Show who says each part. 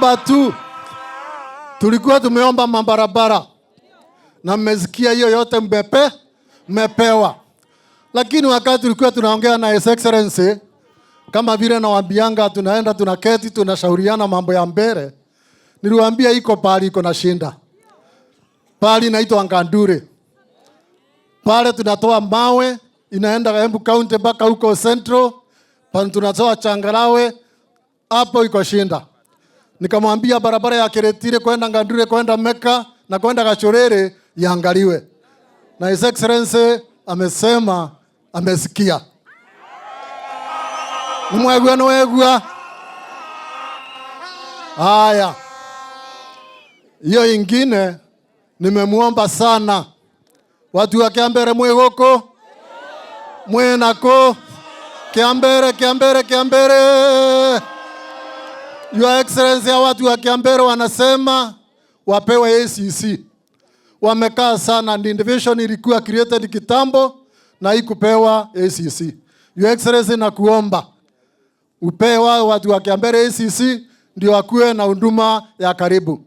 Speaker 1: Namba 2, tulikuwa tumeomba mabarabara na mmesikia hiyo yote mmepewa, lakini wakati tulikuwa tunaongea na His Excellency, kama vile nawambianga, tunaenda tunaketi tunashauriana mambo ya mbele, niliwaambia iko pali iko na shinda pali inaitwa Ngandure. Pale tunatoa mawe inaenda Embu County mpaka huko Central, pale tunatoa changarawe, hapo iko shinda. Nikamwambia barabara ya Kiritiri kwenda Ngandure kwenda Meka na kwenda Gachuriri iangaliwe, na His Excellency amesema amesikia. Nimwegua niwegua. Haya, hiyo ingine nimemuomba sana watu wa Kiambere, mwi guku mwinako Kiambere, Kiambere, Kiambere. Your Excellency, ya watu wa Kiambere wanasema wapewe ACC. Wamekaa sana, ni division ilikuwa created kitambo na ikupewa ACC. Your Excellency, nakuomba upewa watu wa Kiambere ACC ndio wakuwe na huduma ya karibu.